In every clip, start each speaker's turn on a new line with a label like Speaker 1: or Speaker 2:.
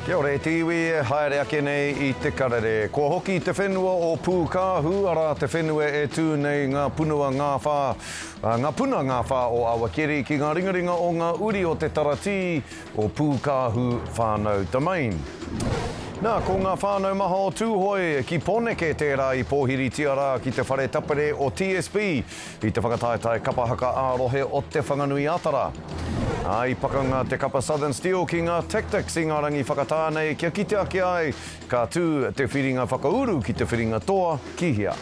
Speaker 1: Kia ora e te iwi e haere ake nei i te karere. Kua hoki te whenua o Pūkāhu, arā te whenua e tū nei ngā punua ngāwhā, ngā puna ngāwhā o Awakeri ki ngā ringaringa o ngā uri o te taratī o Pūkāhu Whānau Domain. Nā, ko ngā whānau maha o Tūhoe ki Pōneke tērā i pōhiritia rā ki te whare tapere o TSB i te whakataetae kapa haka ā-rohe o Te Whanganui-a-Tara. Ā, i pakanga te kapa Southern Steel ki ngā Tactix i ngā rangi whakatā nei kia kite ake ai ka tū te whiringa whakauru ki te whiringa toa ki hea.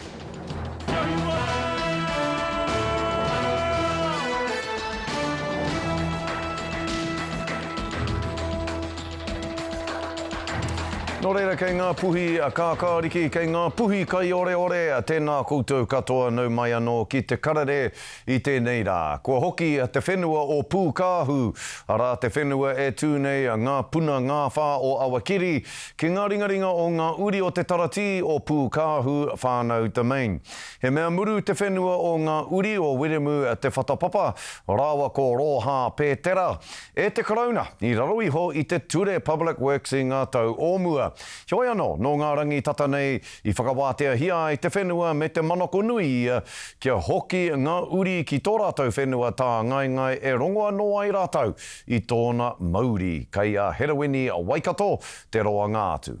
Speaker 1: Nō reira, kei ngā puhi kākāriki, kei ngā puhi kaioreore, tēnā koutou katoa nau mai anō ki te karere i tēnei rā. Kua hoki te whenua o Pūkāhu, arā te whenua e tū nei ngā puna ngāwhā o Awakeri, ki ngā ringaringa o ngā uri o te taratī o Pūkāhu Whānau Domain. He mea muru te whenua o ngā uri o Wiremu Te Whatapapa rāua ko Rōhā Pētera, E te Karauna, i raro iho i te Ture Public Works i ngā tau o mua. Heoi anō, nō ngā rangi tata nei i whakawāteahia ai te whenua me te manako nui ia kia hoki ngā uri ki tō rātou whenua tāngaengae e rongo anō ai rātou i tōna mauri. Kei a Herewini Waikato te roanga atu.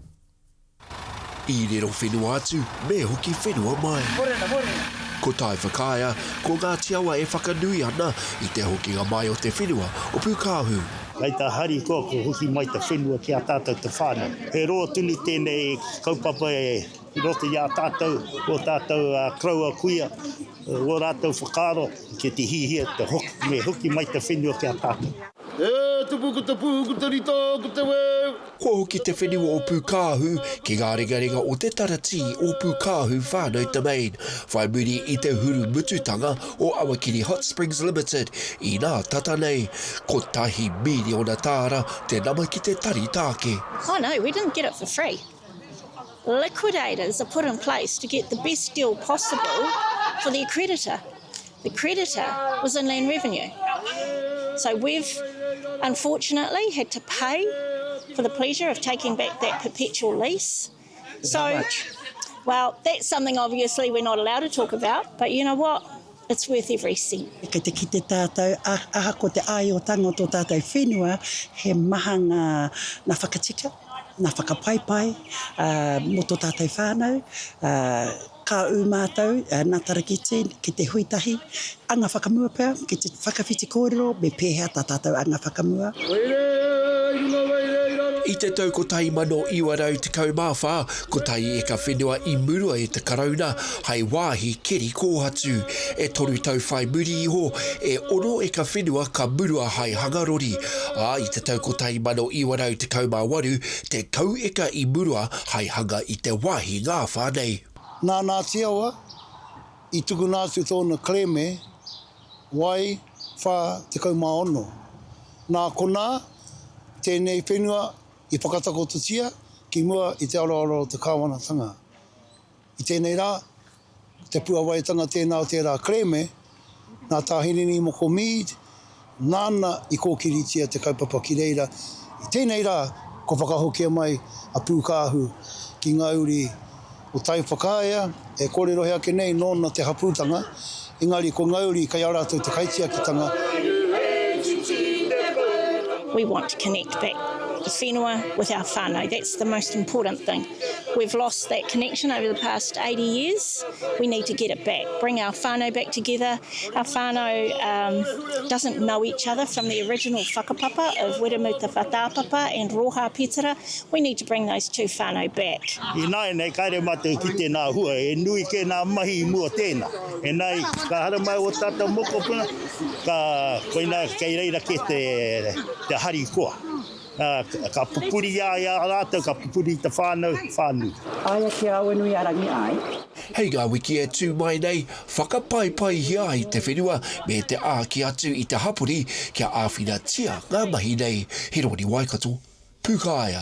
Speaker 2: I riro whenua atu, me hoki whenua mai.
Speaker 3: Morena, morena.
Speaker 2: Ko Taiwhakaea, ko Ngāti Awa e whakanui ana i te hokinga mai o te whenua o Pūkāhu.
Speaker 4: Kei te harikoa kua hoki mai te whenua ki a tātou te whānau. He roa tonu tēnei kaupapa i roto i a tātou, ō tātou koroua kuia, ō rātou whakaaro ki te hihia te hoki, me hoki mai te whenua ki a tātou.
Speaker 5: E tupu ko te pū, ko te rito, ko te weu.
Speaker 2: Kua hoki te whenua o Pūkāhu ki ngā ringaringa o te taratī o Pūkāhu Whānau Domain, whai muri i te hurumututanga o Awakeri Hot Springs Limited inā tata nei, kotahi mīriona tāra te nama ki te tari tāke.
Speaker 6: Oh no, we didn't get it for free. Liquidators are put in place to get the best deal possible for the creditor. The creditor was Inland Revenue. So we've unfortunately had to pay for the pleasure of taking back that perpetual lease. So,
Speaker 3: How much?
Speaker 6: Well, that's something obviously we're not allowed to talk about, but you know what? It's worth every cent.
Speaker 7: Kei te kite tātou, ahakoa te āiotanga o tō tātou whenua, he maha ngā, ngā whakatika, ngā whakapaipai mō tō tātou whānau. Ka ū mātou, nā Tarakiti, ki te hui tahi, anga whakamua pea, ki te whakawhiti kōrero me pēhea tā tātou anga whakamua.
Speaker 2: I te tau 1914, kotahi eka whenua i murua e te Karauna hai wāhi keri kōhatu. E toru tau whai muri iho, e ono eka whenua ka murua hai hanga rori, ā, i te tau 1918, tekau eka i murua hai hanga i te wāhi ngāwhā nei.
Speaker 5: Nā Ngāti Awa i tukuna atu tōna kerēme Wai 46. Nā konā tēnei whenua i whakatakototia ki mua i te aroaro o te kāwanatanga. I tēnei rā, ko te puawaitanga tēnā o tērā kerēme, nā Tā Hirini Moko Mead, nāna i kōkiritia te kaupapa ki reira. I tēnei rā, kua whakahokia mai a Pūkāhu ki ngā uri o Taiwhakaea, e kōrerohia ake nei nōna te hapūtanga, engari ko ngā uri kei a rātou te kaitiakitanga.
Speaker 6: We want to connect back the whenua with our whānau, that's the most important thing. We've lost that connection over the past 80 years, we need to get it back, bring our whānau back together. Our whānau um, doesn't know each other from the original whakapapa of Wiremu Te Whatapapa and Roha Petera. We need to bring those two whānau back.
Speaker 4: Ināianei, kāre mātou i kite nā hua, he nui kē nā mahi i mua tēnā. Ēnei, ka haramai ō tātou mokopuna, ka, koinā kei reira kē te, te harikoa. Ka pupuri i a rātou, ka pupuri i te whānau whānui.
Speaker 7: Aia ki a Awanuiarangi ai.
Speaker 2: Hei ngā wiki e tū mai nei, whakapaipaihia ai te whenua me te āki atu i te hapori kia āwhinatia ngā mahi nei. Hironi Waikato, Pūkāea.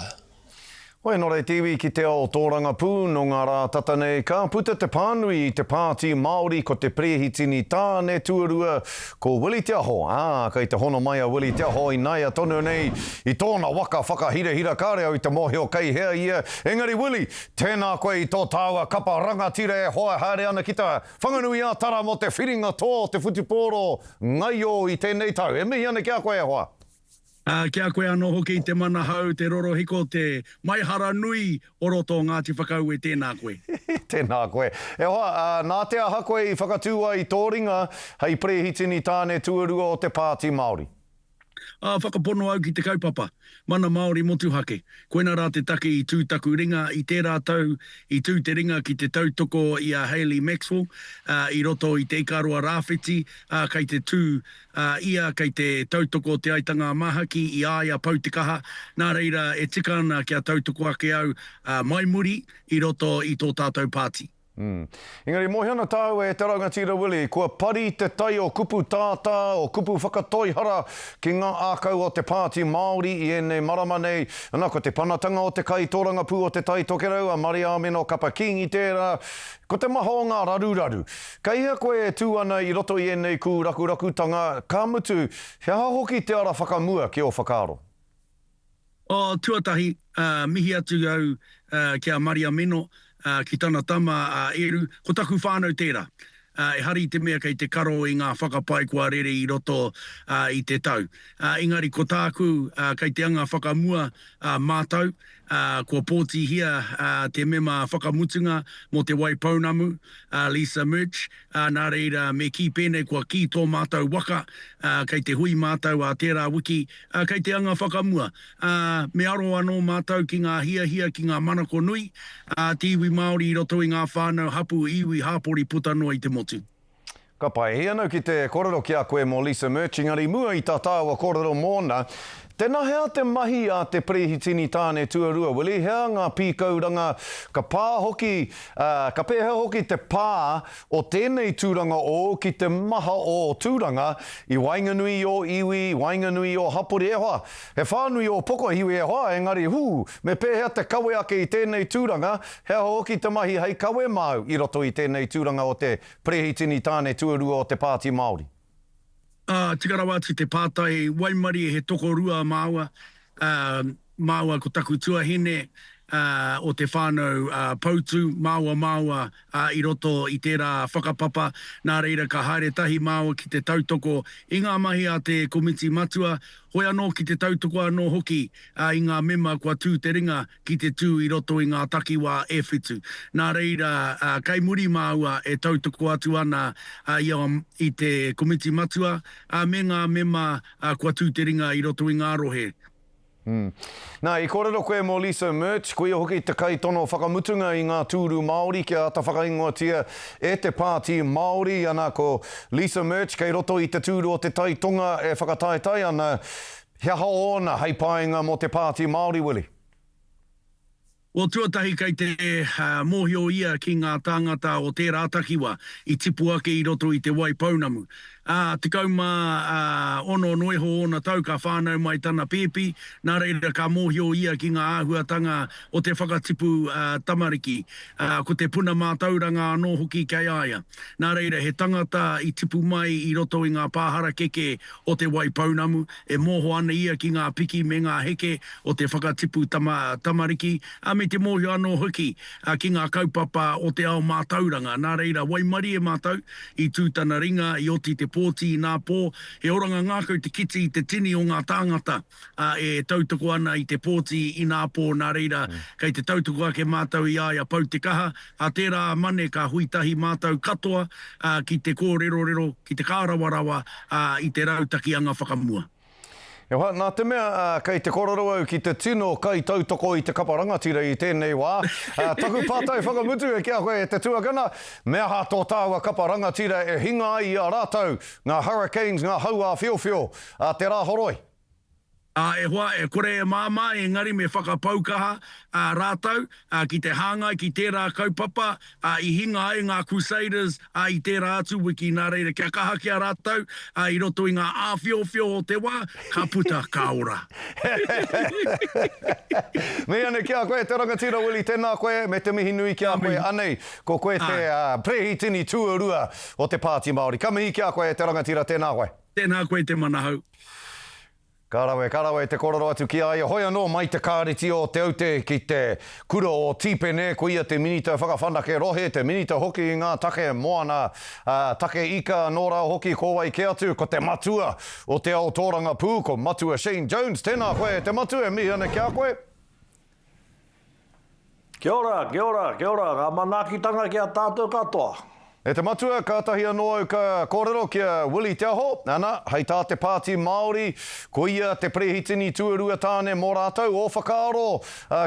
Speaker 1: Hoi nō reira te iwi ki te ao tōrangapū, nō ngā rā tata nei ka puta te pānui i te Pāti Māori ko te Perehitini tāne tuarua ko Willie Te Aho, ā, kei te hono mai a Willie Te Aho ināia tonu nei i tōna waka whakahirahira kāre au i te mōhio kei hea ia, engari Willie, tēnā koe i tō tāua kapa rangatira e hoa haere ana ki te Whanganui-ā-Tara mō te whiringa toa o te whutupōro ngaio i tēnei tau. E mihi ana ki a koe e hoa.
Speaker 3: Ā, ki a koe anō hoki te manahau, te rorohiko, te maihara nui o roto o Ngāti Whakaue, tēnā koe.
Speaker 1: Tēnā koe. E hoa, ā, nā te aha koe i whakatū ai i tō ringa hei perehitini tāne tuarua o te Pāti Māori?
Speaker 3: Ā, whakapono au ki te kaupapa, mana Māori motuhake. Koina rā te take i tū taku ringa i tērā tau, i tū te ringa ki te tautoko i a Hayley Maxwell, ā, i roto i Te Ikaroa Rāwhiti, ā, kei te tū a ia kei te tautoko Te Aitanga-a-Māhaki i a ia pau te kaha, nā reira e tika ana kia tautoko ake au mai muri i roto i tō tātou pāti.
Speaker 1: Mm. Engari mōhio ana tāua e te rangatira Willie, kua pari te tai o kupu tātā, o kupu whakatoihara ki ngā ākau o te Pāti Māori i ēnei marama nei. Ana, ko te panatanga o te kaitōrangapū o Te Tai Tokerau, a Mariāmino Kapa Kīngi tērā, ko te maha o ngā raruraru. Kei hea koe e tū ana i roto i ēnei kūrakurakutanga, ka mutu, he aha hoki te ara whakamua ki ō whakaaro?
Speaker 3: Oh, tuatahi, mihi atu au ki a Mariameno, ki tana tama a Eru, ko taku whānau tērā. Ehara i te mea kei te karo i ngā whakapae kua rere i roto i te tau. Engari ko tāku, kei te anga whakamua mātou, Kua pōtihia te mema whakamutunga mō Te Wai Pounamu, a Lisa Murch, ā, nā reira me kī pēnei kua kī tō mātou waka, ā, kei te hui mātou ā tērā wiki, ā, kei te anga whakamua. Ā, me aro anō mātou ki ngā hiahia, ki ngā manako nui a te iwi Māori i roto i ngā whānau, hapū, iwi, hāpori puta noa i te motu.
Speaker 1: Ka pai. Hei anau ki te korero ki a koe mō Lisa Murch, engari mua i tā tāua kōrero mōna, tēnā hea te mahi a te Perehitini tāne tuarua, Willie, hea ngā pīkauranga, ka pā hoki, ā, ka pēhea hoki te pā o tēnei tūranga ōu ki te maha o ō tūranga i waenganui i ō iwi, i waenganui i ō hapori, e hoa, he whānui ō pokohiwi e hoa, engari, hū, me pēhea te kawe ake i tēnei tūranga, he aha hoki te mahi hei kawe māu i roto i tēnei tūranga o te Perehitini tāne tuarua o te Pāti Māori.
Speaker 3: Ā, tika rawa atu te pātai, waimarie he tokorua māua, ā, māua ko taku tuahine, ā, o te whānau, ā, Poutu, māua māua, ā, i roto i tērā whakapapa, nā reira ka haere tahi māua ki te tautoko i ngā mahi a te komiti matua, hoi anō ki te tautoko anō hoki, ā, i ngā mema kua tū te ringa ki te tū i roto i ngā takiwā e whitu. Nā reira, kei muri māua e tautoko atu ana i a i te Komiti Matua me ngā mema kua tū te ringa i roto i ngā rohe.
Speaker 1: Nā, i kōrero koe mō Lisa Murch, koia hoki te kaitono whakamutunga i ngā tūru Māori kia āta whakaingoatia e te Pāti Māori. Ana, ko Lisa Murch kei roto i te tūru o Te Tai Tonga e whakataetae ana. He aha ōna hei painga mō te Pāti Māori, Willie?
Speaker 3: Well, tuatahi kei te mōhio ia ki ngā tāngata o tērā takiwa i tipu ake i roto i Te Wai Pounamu. Ā, 16 noa iho ōna tau ka whānau mai tana pēpi, nā reira ka mōhio ia ki ngā āhuatanga o te whakatipu tamariki. Ā, ko te puna mātauranga anō hoki kei a ia. Nā reira, he tangata i tipu mai i roto i ngā pā harakeke o Te Wai Pounamu, e mōho ana ia ki ngā piki me ngā heke o te whakatipu tama, tamariki, ā, me te mōhio anō hoki ki ngā kaupapa o te ao mātauranga. Nā reira, waimarie mātou, i tū tana ringa, i oti te pōti inā pō, he oranga ngākau te kiti i te tini o ngā tāngata e tautoko ana i te pōti inā pō, nā reira, kei te tautoko ake mātou i a ia pau te kaha, Ā tērā Mane ka hui tahi mātou katoa ki te kōrerorero, ki te kārawarawa i te rautaki anga whakamua.
Speaker 1: E hoa, nā te mea kei te kōrero au ki te tino kaitautoko i te kapa rangatira i tēnei wā, taku pātai whakamutu ki a koe e te tuakana, me aha tō tāua kapa rangatira e hinga ai i a rātou ngā Hurricanes, ngā hau āwhiowhio a te Rāhoroi?
Speaker 3: Ā, e hoa, e kore e māmā, engari me whakapau kaha rātou ki te hāngai ki tērā kaupapa i hinga ai ngā Crusaders i tērā atu wiki. Nā reira, kia kaha ki a rātou i roto i ngā āwhiowhio o te wā, ka puta, ka ora.
Speaker 1: Mihi ana ki a koe te rangatira Willie, tēnā koe, me te mihi nui ki a koe. Anei, ko koe te perehitini tuarua o te Pāti Māori. Ka mihi ki a koe e te rangatira, tēnā koe.
Speaker 3: Tēnā koe te Manahau.
Speaker 1: Ka rawe, ka rawe te kōrero atu ki a ia. Hoi anō, mai te kāreti o Te Aute ki te kura o Tīpene, ko ia te Minita Whakawhanake Rohe, te Minita hoki i ngā take moana, ā, take ika anō rā hoki, ko wai kē atu, ko te matua o te ao tōrangapū, ko Matua Shane Jones. Tēnā koe e te matua, e mihi ana ki a koe.
Speaker 8: Kia ora, kia ora, kia ora, ngā manaakitanga ki a tātou katoa.
Speaker 1: E te matua, kātahi anō au ka kōrero ki a Willie Te Aho, ana, hei tā te Pāti Māori, ko ia te perehitini tuarua tāne mō rātou, ō whakaaro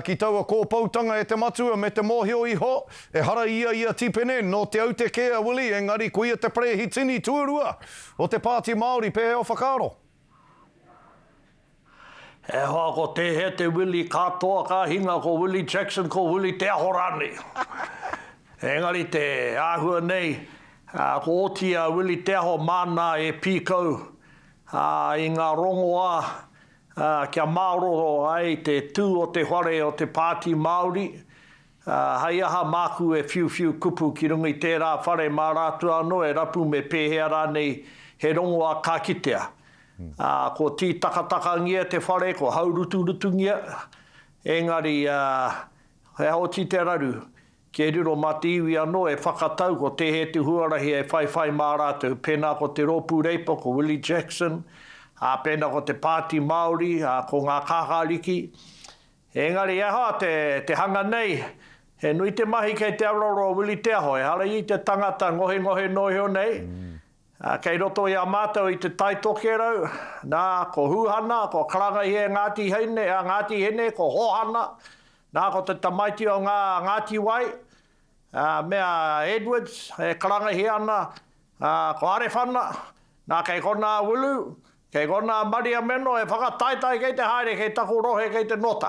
Speaker 1: ki taua kōpoutanga e te matua me te mōhio iho, ehara ia i a Tipene, nō Te Aute kē a Willie, engari ko ia te perehitini tuarua o te Pāti Māori, pēhea ō whakaaro?
Speaker 8: E hoa ko tēhea te Willie katoa ka hinga ko Willie Jackson ko Willie Te Aho rānei. Engari te āhua nei, ko oti a Willie Te Aho māna e pīkau i ngā rongoā kia māroro ai te tū o te whare o te Pāti Māori, Hei aha māku e whiuwhiu kupu ki runga i tērā whare mā rātou anō e rapu me pēhea rānei he rongoā ka kitea. Ā, ko tītakatakangia te whare, ko hauruturutungia, engari, ā, he aha oti te raru, kia riro mā te iwi anō e whakatau ko tēhea te huarahi e whaiwhai mā rātou, pēnā ko te Rōpū Reipa, ko Willie Jackson, ā, pēnā ko te Pāti Māori, ā, ko ngā Kākāriki. Engari aha te, te hanga nei, he nui te mahi kei te aroaro o Willie Te Aho, ehara ia i te tangata ngohengohe noa iho nei, ā, kei roto i a mātou i Te Tai Tokerau, nā, ko Hūhana, ko Karangahia e Ngāti Hine, a Ngāti Hine, ko Hōhana, nā, ko te tamaiti o ngā Ngāti Wai, ā, me a Edwards e karangahia ana, ā, ko Arewhana, nā, kei konā a Wulu, Kei konā Maria Meno e whakataetae kei te haere kei taku rohe kei te nota.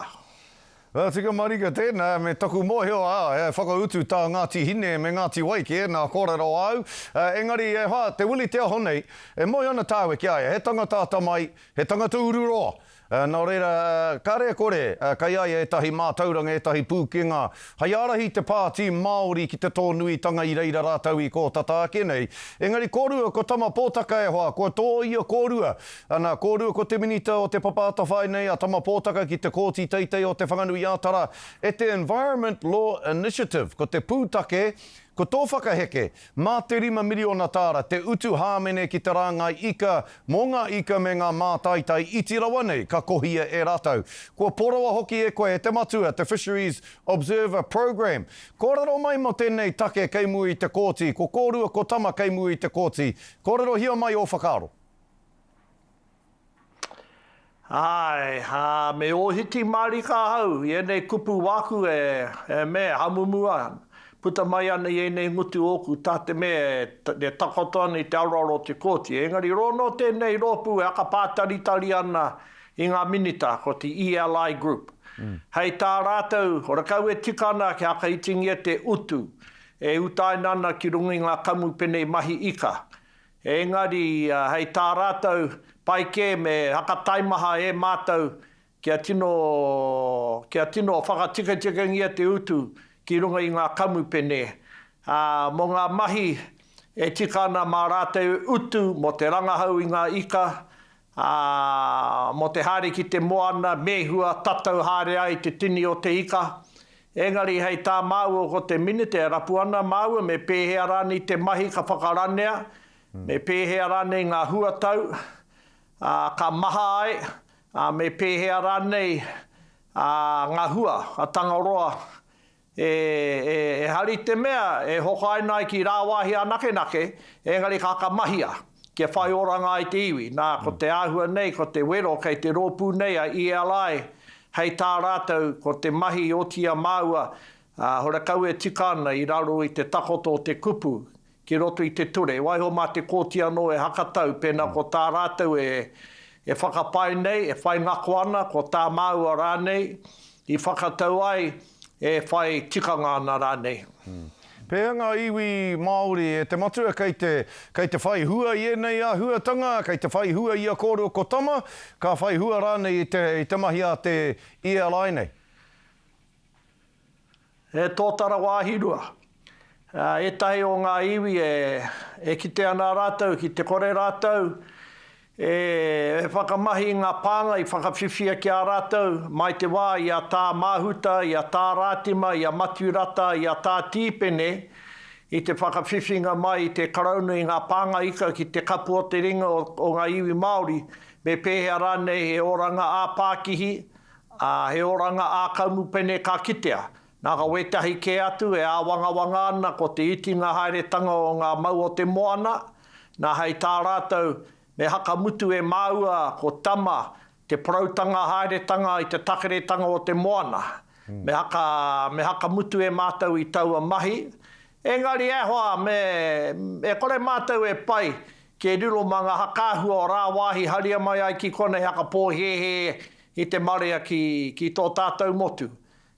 Speaker 1: Ka tika marika tēnā, me taku mōhio, ā, he whakautu tā Ngāti Hine me Ngāti Wai ki ēnā kōrero āu. Engari, e hoa, te Willie Te Aho nei, e moe ana tāua ki a ia, he tangata atamai, he tangata ururoa. Nō reira, kāre e kore, kei a ia ētahi mātauranga, ētahi pūkenga hei ārahi i te Pāti Māori ki te tōnuitanga i reira rātou i kō tata ake nei. Engari kōrua ko Tama Pōtaka e hoa, kua tōia kōrua. Ana, kōrua ko te Minita o Te Papa Atawhai nei a Tama Pōtaka ki te Kōti Teitei o Te Whanganui-ā-Tara e te Environment Law Initiative, ko te pūtake, ko tō whakaheke, Mā te 5 miriona tāra te utu hāmene ki te rāngai ika mō ngā ika me ngā mātaitai iti rawa nei ka kohia e rātou. Kua poroa hoki e koe e te matua te Fisheries Observer Programme. Kōrero mai mō tēnei take kei mua i te kōti, ko kōrua ko Tama kei mua i te kōti. Kōrerohia mai ō whakaaro.
Speaker 8: Āe, ā, me ōhiti mārika ahau i ēnei kupu wāku e, e me, hamumu ana, puta mai ana i ēnei ngutu ōku tā te mea e, e takoto ana i te aroaro o te kōti. Engari rōnō tēnei rōpū e akapātaritari ana i ngā minita, ko te ELI Group. Hei tā rātou, horekau e tika ana kia whakaitingia te utu e utaina ana ki runga i ngā kamupene mahi ika. Engari, hei tā rātou, pai kē me hakataimaha e mātou kia tino, kia tino whakatikatikangia te utu ki runga i ngā kamupene, ā, mō ngā mahi e tika ana mā rātou utu mō te rangahau i ngā ika, ā, mō te haere ki te moana, mēhua, tatau haere ai te tini o te ika. Engari hei tā māua ko te Minita e rapu ana māua me pēhea rānei te mahi ka whakaranea, me pēhea rānei ngā huatau, ā, ka maha ai, ā, me pēhea rānei, ā, ngā hua a Tangaroa e, e, ehara i te mea e hokaina ai ki rāwāhi anakenake, engari ka whakamahia kia whai oranga ai te iwi. Nā, ko te āhua nei, ko te wero kei te rōpū nei a ELI, hei tā rātou, ko te mahi i oti i a māua, ā, horekau e tika ana i raro i te takoto o te kupu ki roto i te ture. Waiho mā te kōti anō e hakatau pēnā ko tā rātou e, e whakapae nei, e whai ngako ana, ko tā māua rānei i whakatau ai e whai tikanga ana rānei.
Speaker 1: Pēhea ngā iwi Māori e te matua kei te, kei te whai hua i ēnei āhuatanga, kei te whai hua i a kōrua ko Tama, ka whai hua rānei i te, i te mahi a te ELI nei?
Speaker 8: He tōtara wāhi rua. Ētahi o ngā iwi e, e kite ana rātou ki te kore rātou E whakamahi i ngā pānga i whakawhiwhia ki a rātou mai te wā i a Tā Māhuta, i a Tā Rātima, i a Matiu Rata, i a Tā Tīpene i te whakawhiwhinga mai i te Karauna i ngā pānga ika ki te kapu o te ringa o ngā iwi Māori, me pēhea rānei he oranga ā-pākihi, ā, he oranga ā-kamupene ka kitea. Nā ka wētahi kē atu e āwangawanga ana ko te itinga haeretanga o ngā mau o te moana, nā hei tā rātou, me hakamutu e māua ko Tama te poroutanga haeretanga i te takeretanga o te moana. Me haka, me hakamutu e mātou i taua mahi. Engari e hoa, me, e kore mātou e pai ki e riro mā ngā hakaahua o rāwāhi haria mai ai ki konei hakapōhēhē i te marea ki, ki tō tātou motu.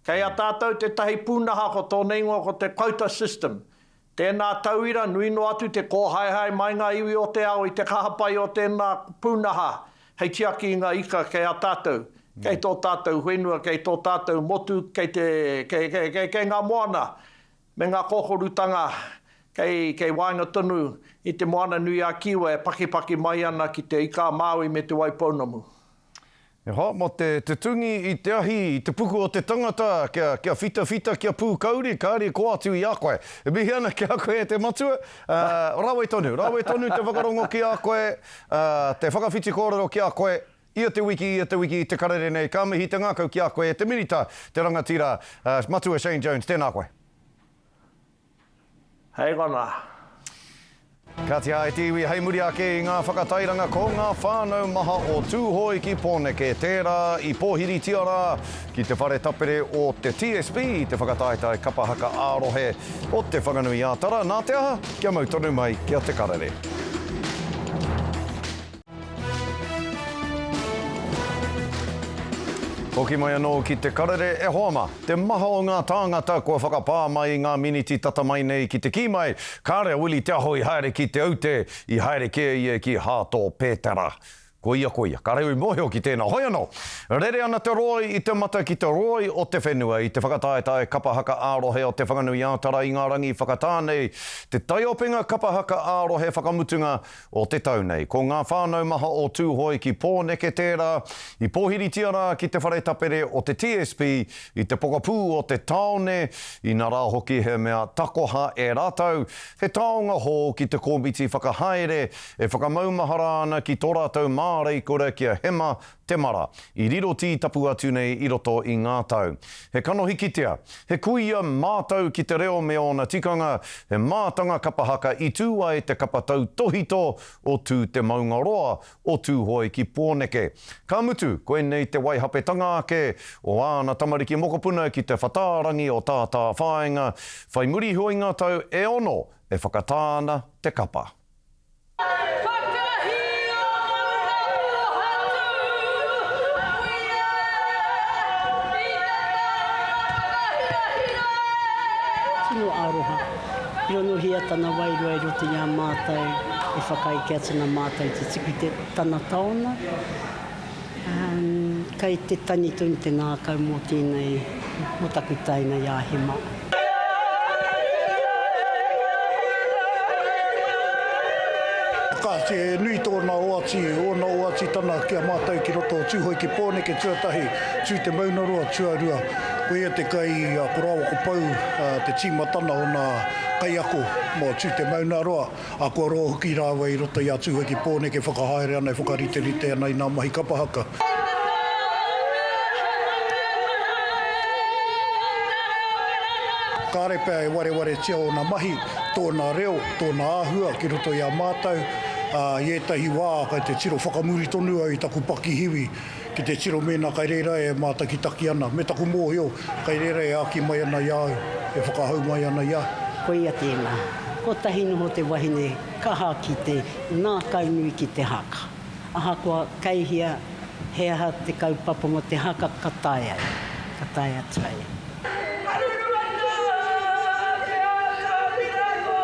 Speaker 8: Kei a tātou tētahi pūnaha ko tōna ingoa ko te quota system. Tēnā tauira, nui noa atu te kōhaehae mai ngā iwi o te ao i te kaha pai o tēnā pūnaha hei tiaki i ngā ika kei a tātou, kei tō tātou whenua, kei tō tātou motu, kei te, kei, kei, kei, kei ngā moana me ngā kōkorutanga kei, kei waenga tonu i te Moana-nui-a-Kiwa e pakipaki mai ana ki te Ika-a-Māui me Te Waipounamu.
Speaker 1: E hoa, mo te, te tungi i te ahi, i te puku o te tangata, kia, kia whitawhita, kia pūkauri, kāre i kō atu i a koe. E mihi ana ki a koe e te matua, ā, rawe tonu, rawe tonu te whakarongo ki a koe, ā, te whakawhiti kōrero ki a koe, ia te wiki, ia te wiki i te karere nei, ka mihi te ngākau ki a koe e te Minita, te rangatira, ā, Matua Shane Jones, tēnā koe.
Speaker 8: Hei kona.
Speaker 1: Kāti ai te iwi hei muri ake i ngā whakatairanga ko ngā whānau maha o Tūhoe ki Pōneke tērā i pōhiritia rā ki te whare tapere o te TSB i te whakataetae kapa haka ā-rohe o Te Whanganui-ā-Tara nā te aha kia mau tonu mai ki a Te Karere. Hoki mai anō ki te karere e hoa mā. Te maha o ngā tāngata kua whakapā mai i ngā miniti tata mai nei ki te kī mai, kāre a Willie Te Aho i haere ki Te Aute, i haere kē ia ki Hāto Pētera. Ko ia, ko ia. Kāre au i mōhio ki tēnā. Hoi anō, rere ana te roi i te mata ki te roi o te whenua i te whakataetae kapa haka ā-rohe o Te Whanganui-ā-Tara i ngā rangi whakatā nei, te taiopenga kapa haka ā-rohe whakamutunga o te tau nei. Ko ngā whānau maha o Tūhoe ki Pōneke tērā i pōhiritia rā ki te whare tapere o te TSB i te pokapū o te tāone, inarā hoki he mea takoha e rātou, he taonga hou ki te komiti whakahaere e whakamaumahara ana ki tō rātou māreikura ki a Hema Temara, i riro tītapu atu nei i roto i ngā tau. He kanohi kitea, he kuia mātau ki te reo me ōna tikanga, he mātanga kapa haka i tū ai te kapa tautōhito o Tū Te Maungaroa o Tūhoe ki Pōneke. Ka mutu, koinei te waihapetanga ake o āna tamariki mokopuna ki te whatārangi o Tātāwhāinga, whai muri iho i ngā tau e ono e whakatā ana te kapa.
Speaker 9: Whakahī o Maungapōhatu, Kuia i te taonga whakahirahira e!
Speaker 10: Tino aroha. Ronohia tana wairua i roto i a mātou e whakaeke atu ana mātou te tuku te tana taona. Kei te tangi tonu te ngākau mō tēnei, mō taku taina i a Hema.
Speaker 5: Kāti, he nui tōna oati, ōna oatitana ki a mātou ki roto o Tūhoe ki Pōneke tuatahi, Tū Te Maunaroa tuarua. Ko ia te kai a ko rāua ko Pou te tīmatana o nā kaiako mō Tū Te Maunaroa. Ā, kua roa hoki rāua i roto i a Tūhoe ki Pōneke e whakahaere ana, e whakariterite ana i ngā mahi kapa haka. Kāre pea e warewaretia ōna mahi, tōna reo, tōna āhua ki roto i a mātou, ā, i ētahi wā kei te tiro whakamuri tonu au i taku pakihiwi Ki te tiro mēnā kai reira e mātakitaki ana, me taku mōhio, kai reira e āki mai ana i a au, e whakahau mai ana i a.
Speaker 10: Koia tēnā. Kotahi noho te wahine kaha ki te ngākaunui ki te haka. Ahakoa kei hea, he aha te kaupapa mō te haka ka tae ai, ka tae atu ai.
Speaker 9: Haruru ana te atamira ko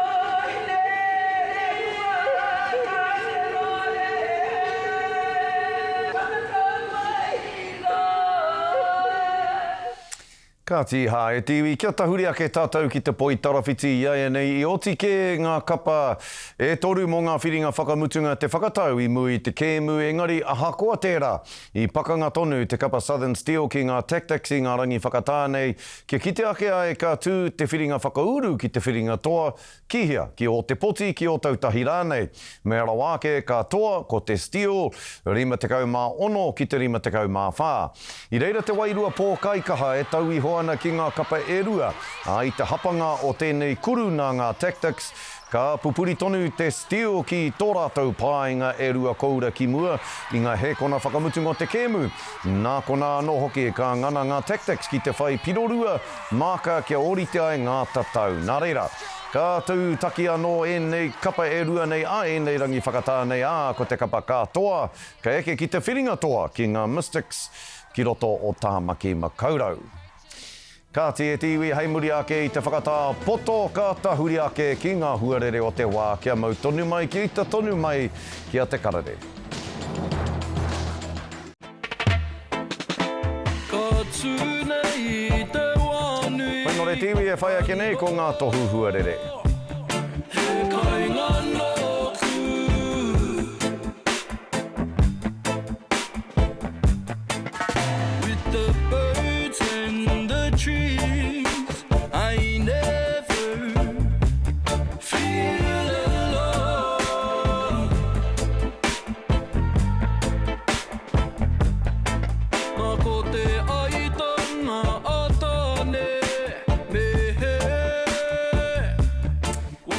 Speaker 9: Hinerehua ka te rore Whakatau mai rā.
Speaker 1: Kāti hā e te iwi, kia tahuri ake tātou ki te poitarawhiti iaianei i oti kē ngā kapa e toru mō ngā whiringa whakamutunga te whakatau i mua i te kēmu engari ahakoa tērā, i pakanga tonu te kapa Southern Steel ki ngā Tactix i ngā rangi whakatā nei kia kite ake ai ka tū te whiringa whakauru ki te whiringa toa Ki hea? Ki Ōtepoti, ki Ōtautahi rānei? Mea rawa ake ka toa ko te Steel, 56 ki te 54. I reira te wairua pōkaikaha e tau iho ana ki ngā kapa e rua, ā, i te hapanga o tēnei kuru nā ngā Tactix, ka pupuri tonu te Steel ki tō rātou paenga e rua koura ki mua i ngā hēkona whakamutunga o te kēmu. Nā konā anō hoki ka ngana ngā Tactix ki te whai pirorua Māka kia ōrite ai ngā tatau. Nā reira, ka tūtaki anō ēnei kapa e rua nei a ēnei rangi whakatā nei, ā, ko te kapa ka toa, ka eke ki te whiringa toa ki ngā Mystics ki roto o Tāmaki Makaurau. Kāti e te iwi hei muri ake i te whakatā poto ka tahuri ake ki ngā huarere o te wā kia mau tonu mai, kia ita tonu mai ki a Te Karere.
Speaker 9: Ka tū nei te wā nui.
Speaker 1: Whai nore te iwi e whai ake nei ko ngā tohu huarere.
Speaker 9: He kainga nōku. With the birds and the trees I never feel alone. Nā ko te aitanga a Tāne me he.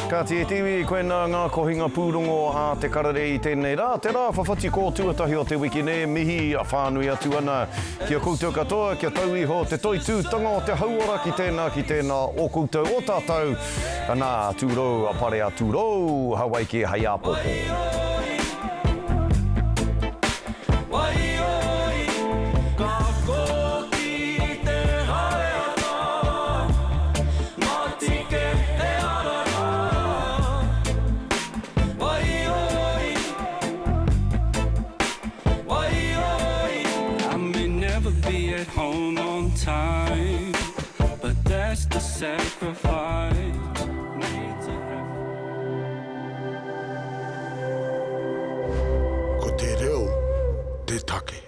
Speaker 1: Kāti e te iwi, koinā ngā kohinga pūrongo a Te Karere i tēnei rā, te rā whawhati kō tuatahi o te wiki nei, mihi whānui atu ana ki a koutou katoa, kia tau iho te toitūtanga o te hauora ki tēnā, ki tēnā o koutou, o tātou, anā, tūrou, pare a tūrou, Hawaiki hei āpōpō.
Speaker 11: Ko te reo te take.